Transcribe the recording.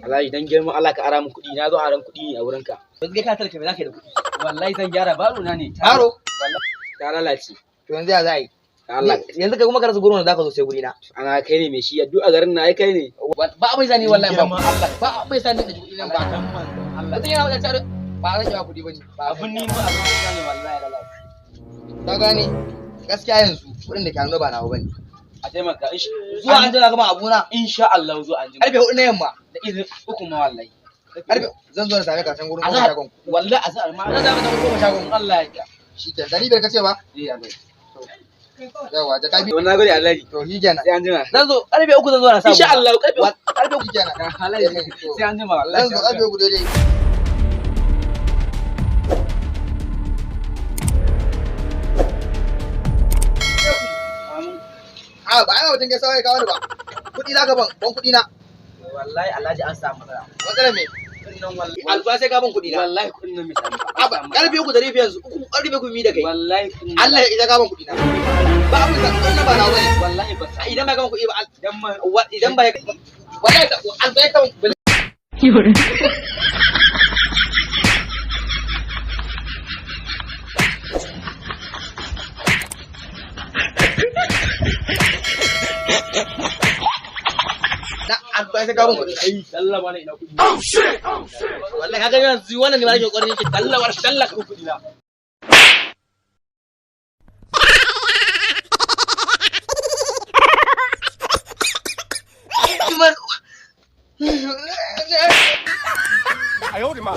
Alhaji, dan girman Allah ka ara min kuɗi, na zo aran kuɗi ne a wurinka. Yanzu kai ka talaka, me zaka yi da kuɗi? Wallahi zan gyara baro na ne. Baro? Ta lalace. To yanzu ya za a yi? Allah. Yanzu kai kuma ka rasa gurin da zaka zo sai guri na. Ana kai ne mai shi duk a garin na, ai kai ne. Ba abin sani wallahi ba. Girman Allah. Ba abin sani da kuɗi nan ba. Dan manzon Allah. Mutum yana wajen tsaro ba zan iya kuɗi ba ne. Ba Abun ni ma abun ne wallahi lalace. Ka gane, gaskiya yanzu kuɗin da ke hannu ba nawa bane. A taimaka. Zuwa an jira gama abuna. Insha Allah zuwa an jima. Karfe 4 na yamma. Da izin uku ma wallahi. Karfe zan zo na same ka can gurin kofar Azhar shagon. Wallahi azhar ma. Zan same ka gurin kofar shagon. Allah ya yarda. Shikenan, 500 ka ce ba? Eh Allah. Yawa, jaka biyu. To na gode, Alhaji. To shikenan. Sai an jima. Zan zo karfe 3, zan zo na samu. Insha Allah karfe Karfe 3 kenan. Alhaji, sai an jima wallahi. Zan zo karfe 3 daidai. Amin. A ba ana mutum gaisuwa ya kawo ni ba. Kuɗi za ka ban, ban kuɗi na. Wallahi Alhaji, an samu matsala. Matsalar me? Kuɗin nan wallahi. Alfa sai ka ban kuɗi na. Wallahi kuɗin nan bai samu ba. Aba, karfe 3 da rabi yanzu, uku karfe 3 mi da kai. Wallahi kuɗin nan. Allah ya isa ka ban kuɗi na. Ba abin da kuɗin nan ba nawa bane. Wallahi ba sa. Idan ba ka ban kuɗi ba, Dan ma idan ba wallahi alfa ya ka ban. 有人， Na alfa sai ka ban kuɗi. Kai Allah ma ina kuɗi. Wallahi kaga yanzu wannan ne ma nake kokarin yake. Allah war sallah ka kuɗi na. Kuma 哎呦我的妈！